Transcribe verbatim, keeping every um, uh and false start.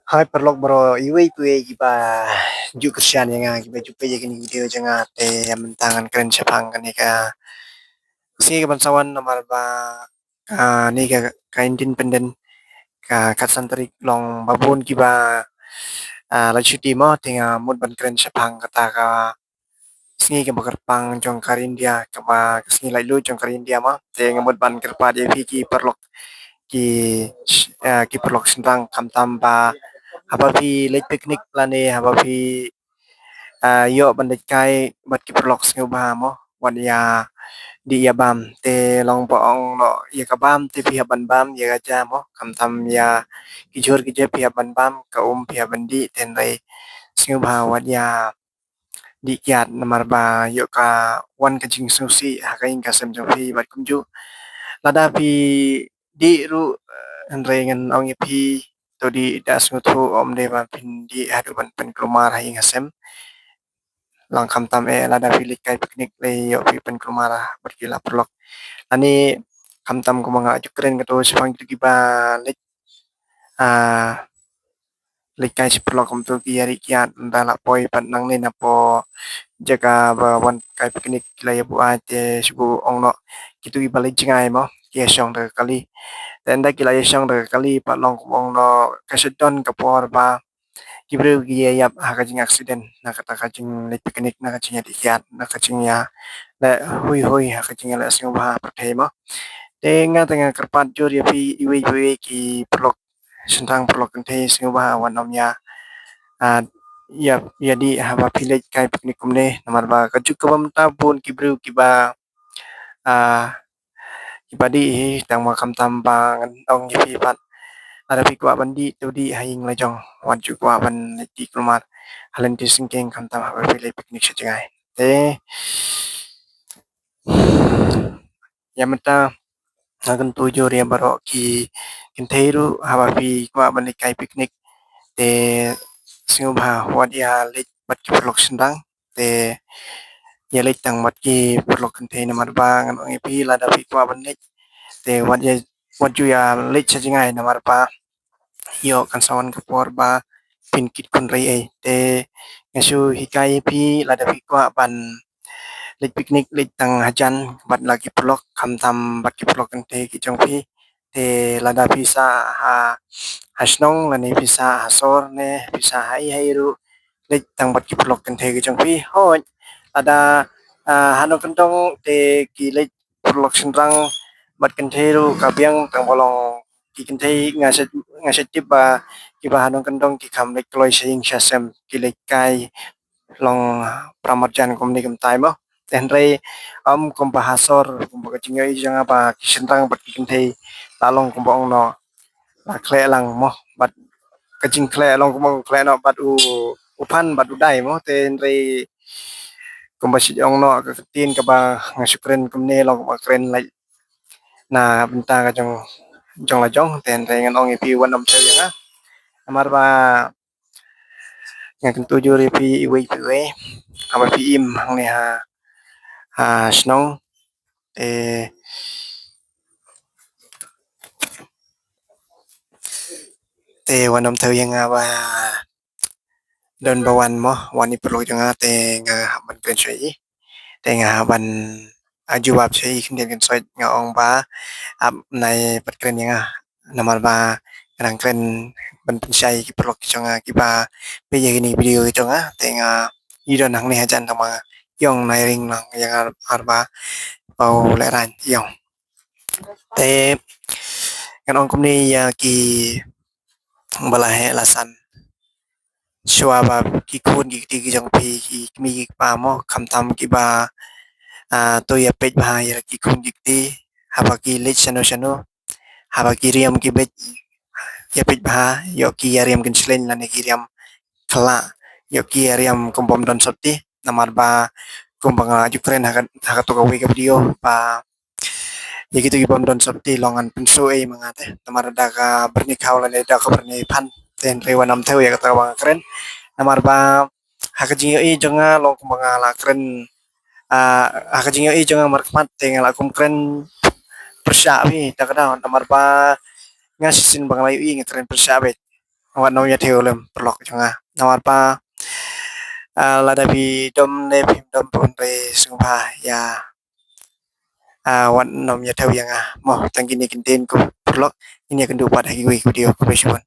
Hai paralok baroh, iwei pa iwei kiba ju kyrshan ïa nga, kiba ju peit ïa kane ka video jong nga, te mynta ngan kren shaphang kane ka sngi kaban sa wan namar ba kane ka, ka Independent, ka khatsan tarik, long ba bun kiba, ah, la shuti mo, te nga mut ban kren shaphang kata ka sngi kaba kyrpang jong ka ri India, kaba ka sngi laitluid jong ka ri India mo. Te nga mut ban kyrpad ïa phi ki paralok, ki, ah, ki paralok shynrang, khamtam ba haba phi leit picnic lane haba phi, ah, ïoh ban leit kai bad ki paralok, sngewbha mo, wat ïa dih ïa bam. Te long ba ong noh ïa ka bam, te phi hap ban bam ïa ka ja mo, khamtam ïa ki jhur ki jep phi hap ban bam, ka um phi hap ban dih, te hynrei sngewbha wat ïa dih kiad namar ba ïoh ka wan ka jingsngewsih ha ka ïing ka sem jong phi bad kumjuh. Lada phi dih ruh, eh, hynrei ngan ong ïa phi, to dih da sngewthuh, ym dei ba phin dih haduh ban pynkulmar ha ïing ha sem. Lang khamtam eh lada phi leit kai picnic lei ïoh phi pynkulmar bad ki la paralok. Lane khamtam kumba nga ju kren kato shaphang kito kiba leit, ah, leit kai shi paralok kumto ki ïa dih kiad, nda la poi pat nangne napoh jaka ba wan kai picnic ki la ïa buaid, te shu ong noh kito kiba leit jngai mo ki ïa shong da ka kali. Te nda ki la ïa shong da ka kali pat long kumba ong noh ka shu don ka por ba ki briew ki ïa ïap ha ka jing accident na kata ka jingleit picnic, na ka jingïa dih kiad, na ka jingïa leh hui hui, ha ka jingïa leh sngewbha pyrthei mo. Te nga te nga kyrpad jur ïa phi iwei pa iwei ki paralok shynrang, paralok kynthei, sngewbha wat nym ïa, ah, ïa, ïa dih haba phi leit kai picnic kumne namar ba ka juk kaba mynta bun ki briew kiba, ah, kiba dih hi, tang ma khamtam ba ngan ong ïa phi pat, lada phi kwah ban dih to dih ha ïing la jong, wat ju kwah ban leit dih kulmar ha lynti syngkien khamtam haba phi leit picnic sha jngai. Te ïa mynta nga kyntu jur ïa baroh ki kynthei ruh, haba phi kwah ban leit kai picnic te sngewbha wat ïa leit bad ki paralok shynrang, te ïa leit tang bad ki paralok kynthei namar ba ngan ong ïa phi, lada phi kwah ban leit te wat ïa, wat ju ïa leit sha jngai namar ba ïoh kan sa wan ka por ba phin kit khun rei ei. Te nga shu hikai ïa phi, lada phi kwah ban leit picnic leit tang hajan bad la ki paralok, khamtam bad ki paralok kynthei ki jong phi. Te lada phi sah ha, ha shnong lane phi sah ha sor ne phi sah ha ei ha ei ruh, leit tang bad ki paralok kynthei ki jong phi. Hooid, lada, ah, ha nongkyndong te ki leit paralok shynrang bad kynthei ruh ka biang, tang ba long ki kynthei, nga shu, nga shu tip ba kiba ha nongkyndong ki kham leit kloi sha ïing sha sem, ki leit kai long para marjan kumne kumtai mo. Te hynrei ym kumba ha sor, kumba ka jingïohi jong nga ba ki shynrang bad ki kynthei la long kumba ong noh la khleh lang mo, bad ka jingkhleh long kumba khleh noh bad u, u phan bad u dai mo. Te hynrei kumba shu ong noh ka ktien kaba nga shu kren kumne long kumba kren lait na bynta ka jong, jong la jong. Te hynrei ngan ong ïa phi wat nym thew ïa nga namar ba nga kyntu jur ïa phi iwei pa iwei, haba phi im hangne ha, ha shnong te, te wat nym thew ïa nga ba don ba wan mo, wan i paralok jong nga, te nga hap ban kren shuwa i, te nga hap ban, ah, jubab shuwa i khyndiat khynsoit, nga ong ba ap nai pat kren ïa nga namar ba nga dang kren ban pynshai ki paralok ki jong nga kiba peit ïa kine ki video ki jong nga. Te nga i don hangne hajan tang ma nga ïong, nai ring lang ïa nga ar ba pau lehrain ïong. Te ngan ong kumne ïa ki ba la heh la san, shuwa ba ki khun ki kti ki jong phi, ki kmie ki kpa mo, khamtam kiba, ah, to ïa peit bha ïa ki khun ki kti haba ki leit shano shano, haba ki riam ki beit, ïa peit bha, ïoh ki ïa riam kynshleng lane ki riam khyllah, ïoh ki ïa riam kum bym don sopti. Namar ba kumba nga ju kren ha ka, ha kato kawei ka video ba ïa kito ki bym don sopti long ngan pynsngew ei ma nga te namar da ka byrni khaw lane da ka byrni phan. Te hynrei wat nym thew ïa kata kaba nga kren namar ba ha ka jingïohi jong nga long kumba nga la kren, ah, ha ka jingïohi jong nga markhmat te nga la kum kren pyrshah beit da ka daw namar ba nga shisien ba nga la ïohi nga kren pyrshah beit. wat nym ïa thew lem paralok jong nga. Namar ba, ah, lada phi dom ne phim dom pun, phi sngewbha ïa, ah, wat nym ïa thew ïa nga mo. Tang kine ki ktien ko paralok, ngin ïa kynduh pat ha kiwei ki video. Khublei shibun.